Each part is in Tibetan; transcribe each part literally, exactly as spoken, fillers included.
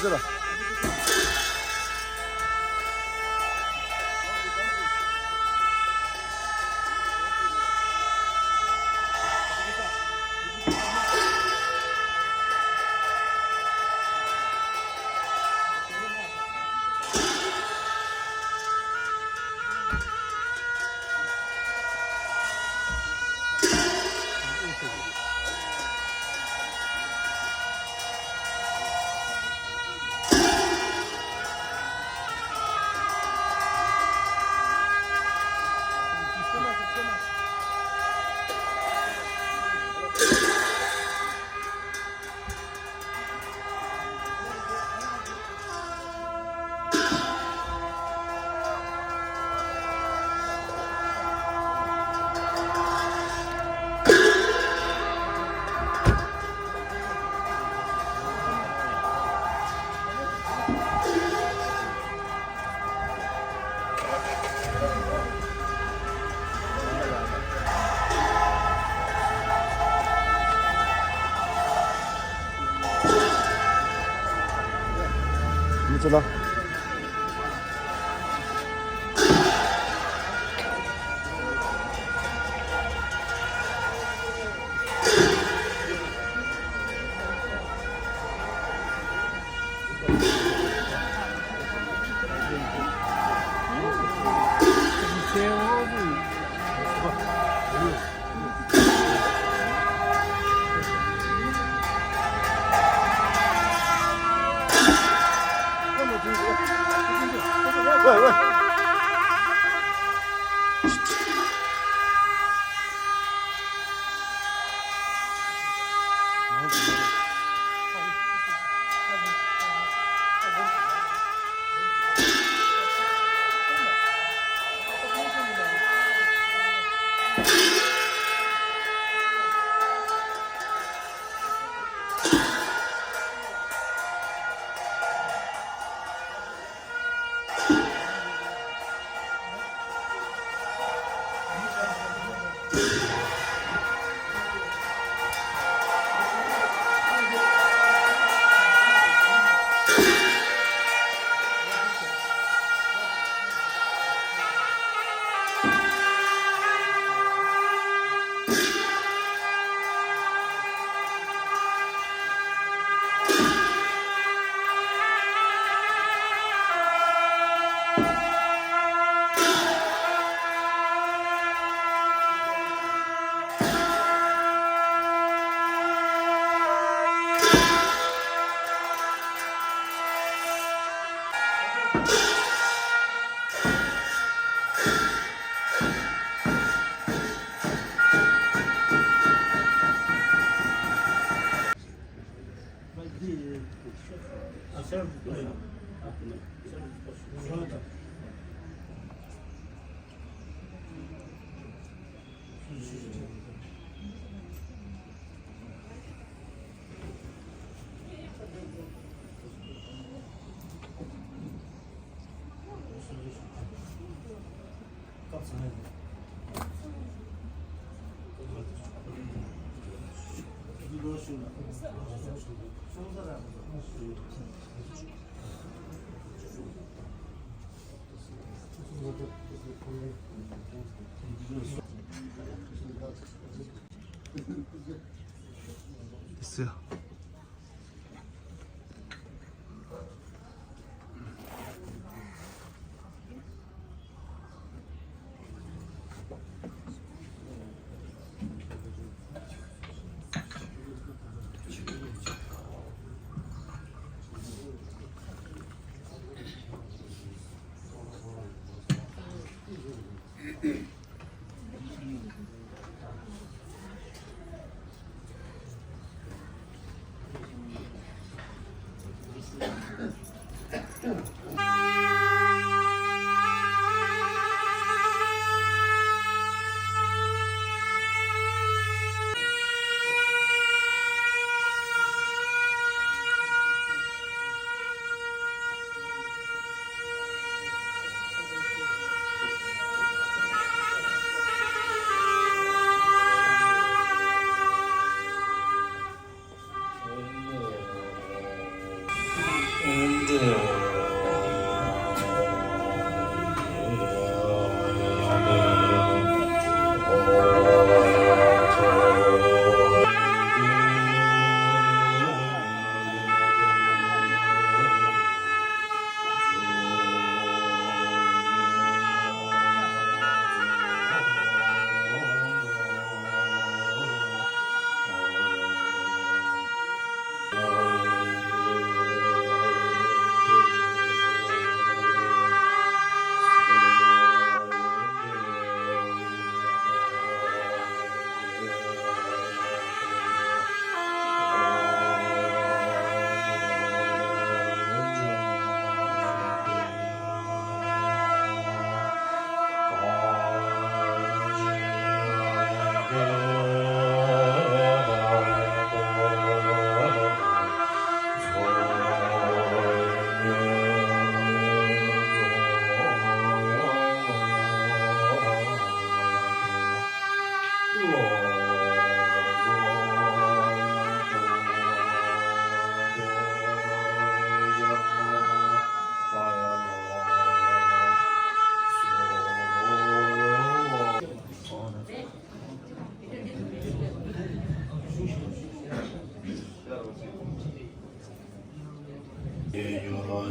ཟེར་ལ། མི་ཚེ་ལ།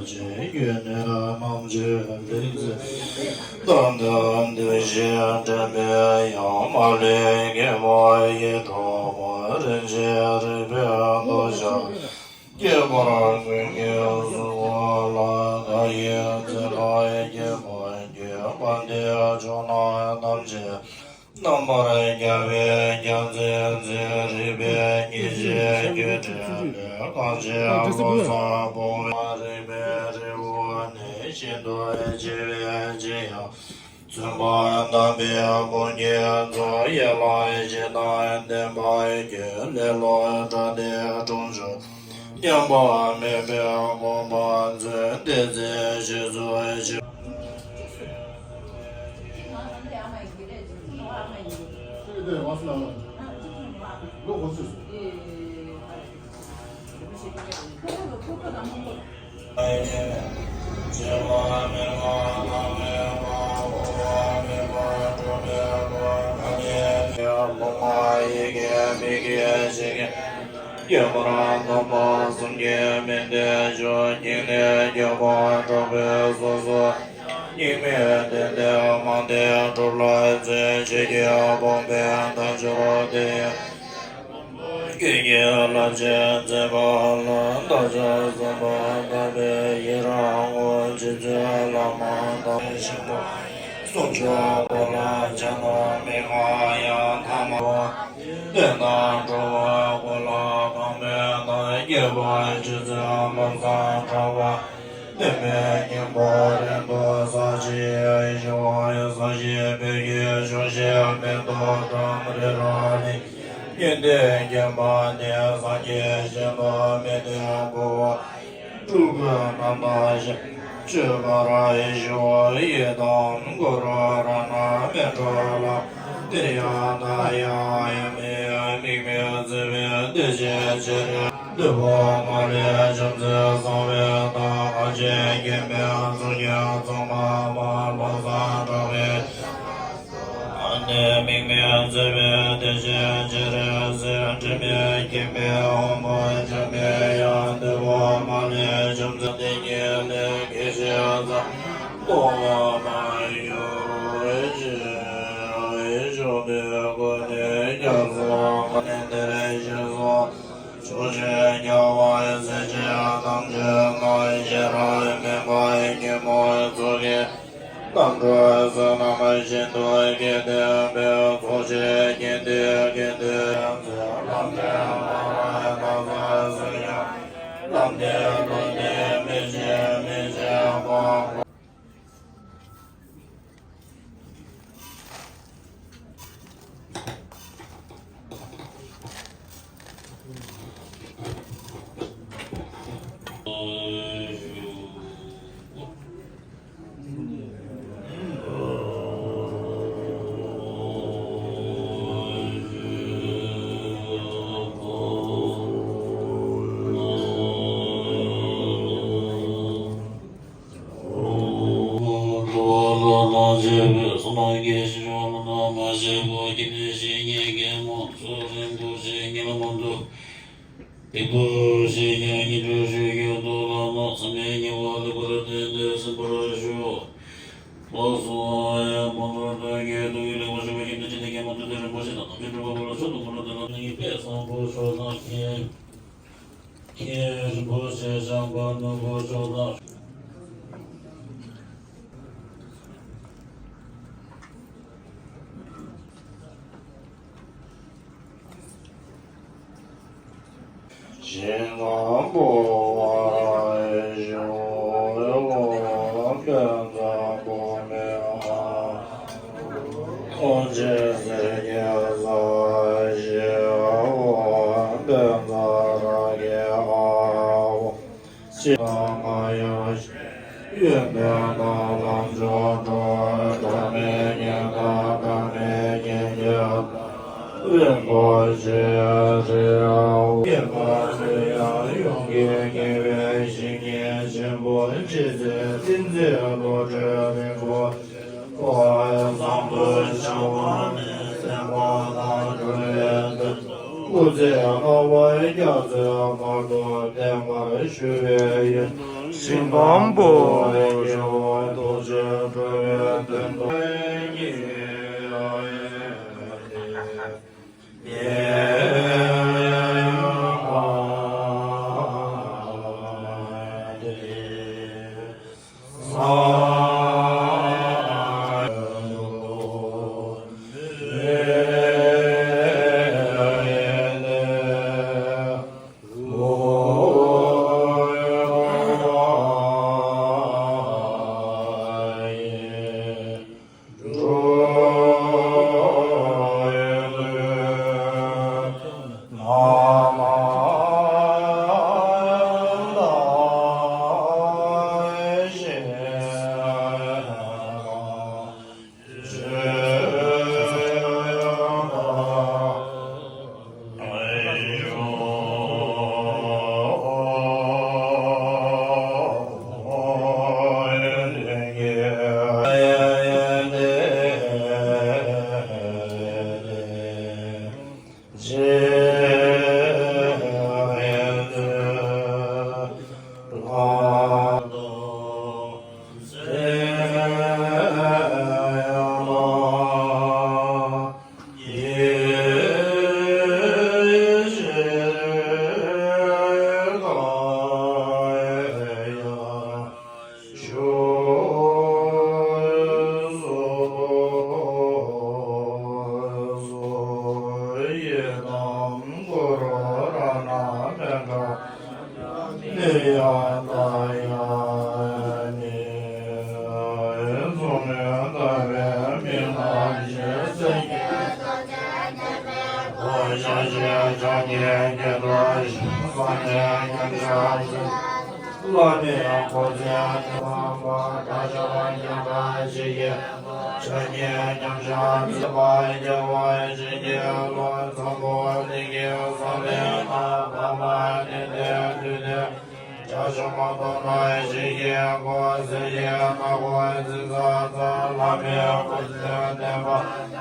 ཅན་ཡོད་ནས་རྣམ་འབྱེད་ལས་མཛད། ད་ལྟ་འདི་ཞེས་དྲན་པས་ཡང་མ་ལུས་དགེ་བ་ཡི་གྲོགས་པོ་རིན་ཆེན་རིག་པའི་རྡོ་རྗེ། ཁྱད་པར་ཀུན་གྱི་གཟུགས་ལ་བདག་ཡིད་འཛིན་ལ་སྐྱེས་པ་འགྱུར་བ་འདི་ཕྱོགས་ན་ཐམས་ཅད། རྣམ་པར་རྒྱལ་བའི་རྒྱལ་མཚན་འཛིན། རིག་པའི་ཉི་ཟེར་རྒྱུད་འདྲེན་ལས། གངས་ཅན་བློ་བཟང་འབུམ་པའི་རིག་པའི་རི་བོ་ནས། ཤིན་ཏུ་རྒྱས་པའི་ལྗོན་དབྱངས་ཚུན་པ་བསྟན་པའི་བུ་ཁྱེད་མཚོ། ཡན་ལག་བཞི་དང་ལྡན་པ་ཁྱོད། ལེ་ལོ་བྲལ་ཏེ་དཀྲུགས་འཇོམས་ཉམས་པ་མེད་པའི་དགོངས་པ་མཛོད། དེ་ཚེ་རྗེ་བཙུན་ཞི། ཡོད་པར་རྣམ་པ་གསུམ་གྱིས་མི་འདོད་ཆོས། སྙིང་ནས་སྐྱོབ་པར་གྲགས་པའི་སོ་སོ། སྙིགས་མའི་གཏན་བདེ་མ་འདས་སྒྲུབ་ལ་བརྩོན། ཆོས་ཀྱི་ཕུང་པོའི་དལ་འབྱོར་དེ་ཡི། ཀུན་གྱི་རླབས་ཆེན་མཛད་པ་ལ། བདག་ཅག་བསམ་པ་ལྟ་བུའི་ཡི་རང་ངོ་། རྗེ་བཙུན་བླ་མ་དམ་པའི་ཆེན་པོ། གསུང་མཆོག་གོ་ལ་ཕྱག་ན་མི་ཁ་ཡང་ཐ་མ། བསྟན་དང་འགྲོ་བ་ཀུན་ལ་གང་མོས་དང་། སྐྱེས་པ་རྗེ་བཙུན་བློ་བཟང་གྲགས་པ། བསྟན་པའི་སྙིང་པོ་རིང་དུ་གསལ་བྱེད་ཡིད་བཞིན་དབང་ཡོད་གསལ་བྱེད་བོད་ཀྱི་ཆོས་བཤད་མེ་ཏོག་གཏམས་རི་རབ་གླིང་། སྙིང་ཐིག་བརྒྱན་པ་ནི་སངས་རྒྱས་གཞན་དུ་མེད་དེ་འཁོར་བ། སྤྲུལ་སྐུ་རྣམ་དག་ཞལ། མཆོད་པར་ཞུ་བ་ཡི་དམ་གུ་རུ་རཏྣ་མཎྜལ། དེ་ཡང་ད་ཡང་ཡང་མི་དམིགས་མེད་བརྩེ་བའི་བདེ་ཆེན་སྤྱན་རས་གཟིགས། འདོད་པ་མ་ལུས་བྱམས་བརྩེ་གསང་བའི་བདག་གངས་ཅན་སྐྱེ་འཕེལ་གཙུག་རྒྱན་གཙང་མ་མ། བློ་བཟང་གྲགས་པའི་ཨ་ནི་དམིགས་མེད་བརྩེ་བའི་བདེ་ཆེན་སྤྱན་རས་གཟིགས། དྲི་མེད་སྐྱེ་འཕེལ་དབང་པོ་འཇམ་པའི་དབྱངས། འདོད་པ་མ་ལུས་བྱམས་བརྩེ་བདེ་གཉིས་ལས། སྐྱེ་ཤི་ཚ་སྟོང་མ་གྱུར་ཅིག །ཡིད་འབྱུང་འདོད་དགུ་ནས་རྒྱ་མཚོ་ནས་དེར་ཞིག་སོང་། ཕྱོགས་བཅུའི་རྒྱལ་བ་སྲས་བཅས་ཐམས་ཅད་ན། ཤེས་རབ་མེ་འབར་ཉོན་མོངས་ཚོགས་ཀྱི། རྣམ་གྲོལ་བསོད་ནམས་ཤིན་ཏུ་བསྐྱེད་དེ་འཕེལ། ཚོགས་ཆེན་སྙིང་ཐིག་དགེ་འདུན་ཚོགས། ལམ་འབྲས་མ་རིག་ནགས་ཚལ་སུ་ཡང་། ལམ་འདི་བློ་གཏད་མི་བྱེད་མི་བྱེད་པ། སྡིག་པ་བཤགས་ཀྱང་ཉེས་པ་ལེགས་པར་བསྟན་ཏེ་ཟིན་པར་ཞུ། ལགས་སོ། ཡང་དག་པར་ཐུགས་ཀྱི་ཐུགས་ཀྱི་ལེགས་པར་ཞུ་བ་ཡིན་ཏེ། ཅི་ནས་ཀྱང་མ་ཐུབ་དེ་རིན་པོ་ཆེ་དང་ཐམས་ཅད་གྲུབ་པ་པོ་ལ་མཆོག་ཏུ་གུས་པར་བསྟོད་ལ། ནི་དཔལ་བཟང་པོ་མཆོག་དང་མཁྱེན། མཁན་རིན་པོ་ཆེ་བྱམས་པ་ནོར་བུ་མཆོག་དང་། ཞིང་ཁམས་འབུལ་བར་ཞུ། དཔལ་བཟང་པོ་མི་མང་། ཀུན་མཁྱེན་སྲས་ཀྱི་ས་གཞི་འོ། དཔལ་བཟང་རང་གི་ཨ་བོ། ཅི་དང་མ་ཡོང་ཞིང་། ཡོན་ཏན་དང་ལམ་མཆོག་སྒྲོག །གྲངས་མེད་ཉན་དང་གྲངས་མེད་མཁྱེན་གྱུར་ཏོ། རིན་པོ་ཆེ་རིའམ། ཡེ་ཤེས་ཡང་ཡོངས་ཀྱི་དགེ་བའི་བཤེས་གཉེན་ཆེན་པོ། རྗེ་བཙུན་བསྟན་འཛིན་བློ་གྲོས་རིན་པོ་ཆེ། ཁོ་བཟང་པོ་ཆགས་པ་མེད་སེམས་དཔའ་དང་གྲུབ་པའི་དོན། སྐུ་ཚེ་བསྔོ་བ་རྒྱ་མཚོའི་བར་དུ་བརྟན་པར་ཞུ་བའི་ཡོན་ཏན་ཞིང་ཁམས་པོ་རྡོ་རྗེ་འགྲོ་བའི་དོན་དུ། བླ་མེད་སྐུ་ཚེ་ཐེག་པ་དང་ཕྱོགས་པ་ཀུན་ཏུ་ཞི་བའི་ཕྱག་རྒྱའི་མཉམ་གཞག་མཛད་པ་རྒྱལ་བ་ཡིད་བཞིན་གྱི་ཀླུ་བཟང་པོ་ལྷ་གི་ས་ལེ་ན་འཕགས་པ་ནི་དེ་དུས་དེ་བྱ་ཞིང་མ་ཐོབ་ན་ཞིག་གི་སྒོ་ཟེར་གྱི་ན་སྒོ་འཛིན་ས་ས་བླ་མེད་སྐུ་ཚེ་བརྟན་པ།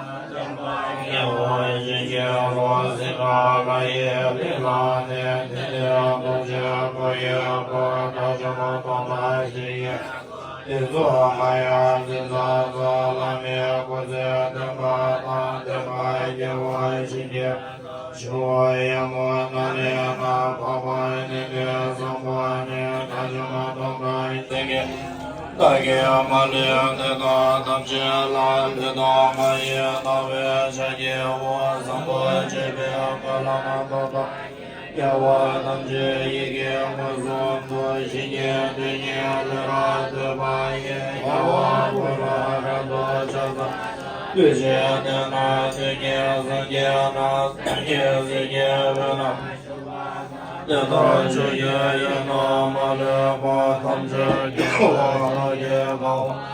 རྒྱལ་བ་ཡིད་བཞིན་གྱི་ཀླུ་སྲིན་པོ་ལྷ་ཡི་གླིང་ལ་ནི་དེ་ནས་རྡོ་རྗེ་སྐུ་ཡི་སྐུ་བཀྲ་ཤིས་མ་ཐོབ་ན་ཞིག་གི་དེ་ཚོ་མ་ཡང་འཛིན་ས་ས་བླ་མེད་སྐུ་ཚེ་བརྟན་པ་དང་ལྡན་པ་རྒྱལ་བ་ཡིད་བཞིན་གྱི་ཞི་བ་ཡི་མོ་ན་ལེ་ན་འཕགས་པ་ནི་དེ་བཟང་པོ་ནི་བཀྲ་ཤིས་མ་ཐོབ་ན་ཡིད་བཞིན་གྱི། བདག་གིས་མ་ལུས་ནད་དང་ཐམས་ཅད་ལ། ལུས་དང་ངག་ཡིད་རྣ་བའི་ཤ་སྐྱེ་བོ། བཟང་པོ་སྤྱོད་པའི་མགོན་ལ་ནི་ཐོགས་དང་། དགེ་བ་ཐམས་ཅད་ཡིད་ཀྱིས་མངོན་སུམ་དུ། ཞིང་གི་དོན་གཉིས་ལུས་རབ་བཏུད་པ་ཡི། དགེ་བ་ཀུན་ལ་རབ་ཏུ་ཕྱག་འཚལ། བདུད་བཞི་འདོད་ན་བདུད་ཀྱི་སངས་རྒྱས་རྣམས། སངས་རྒྱས་སྲས་ཀྱི་དབུས་ན། དེ་དག་ཆོས་ཀྱི་དབྱིངས་རྣམས་མ་ལུས་པ། ཐམས་ཅད་རྒྱལ་བ་རང་གི་གོ་འཕང་།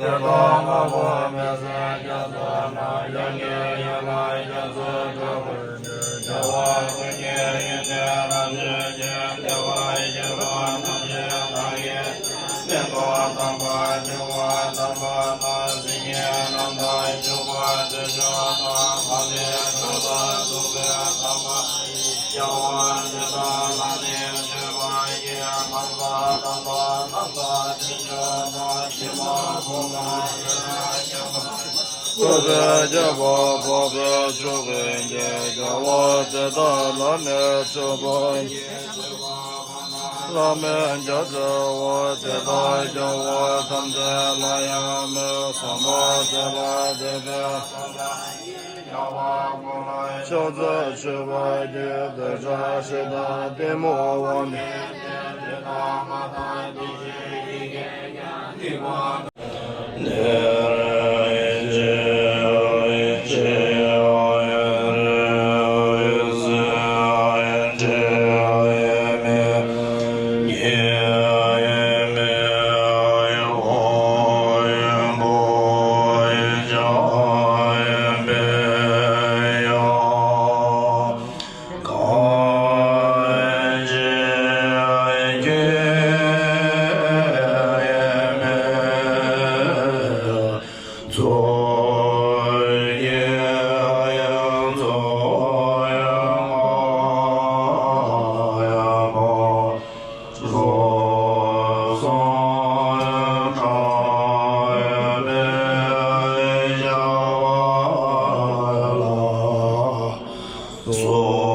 དེ་དག་ངོ་བོ་མི་ཟད་རྒྱ་མཚོ་ལྟར། ཡང་ངེས་ཡིན་ལ་རྒྱ་མཚོའི་སྒྲ་ཀུན་ཆོད། བདེ་བ་ཀུན་གྱི་ཡོན་ཏན་རབ་བརྗོད་ཅིང་། བདེ་བར་གཤེགས་པ་ཐམས་ཅད་བདག་གིས། མི་འདོར་དམ་པ་བྱེ་བ་དམ་པ་རྣམས། སེང་གེ་རྣམས་དང་བྱུག་པ་དུད་འགྲོ་དང་། ལྷ་མིའི་སྒྲ་དང་གཟུགས་མེད་དམ་པ་ཡི། རྒྱལ་བ་དེ་དག་ལ་ནི་མཆོད་པ་ཡི། ལྷ་མཛངས་རྣམས་དང་ནམ་མཁའ་དུད་འགྲོ་དང་། ཉི་མ་གུང་ཐང་ཡུལ་ལ་སྐྱོང་བ། བཀོད་པའི་རྒྱལ་པོ་འཕགས་པའི་མཆོག་ཀུན་གྱི། རྒྱལ་བ་དེ་དག་ལ་ནི་མཆོད་པ་ཡི། བླ་མེད་རྒྱ་ཆེ་བ་དེ་དག་རྒྱལ་བ་ཐམས་ཅད་ལ་ཡང་མོས། ཟབ་མོ་དེ་ལ་དད་པས་བསམ་པ་ཡིས། རྒྱལ་བ་ཀུན་ལ་ཕྱག་འཚལ་མཆོད་པར་བགྱི། འདོད་ཆགས་ཞེ་སྡང་གཏི་མུག་དབང་པོའི་གཏེར། དེ་དག་མ་དག་དེ་བཞིན་ཡི་གེ་ཀྱང་། སྡིག་པ། སོ།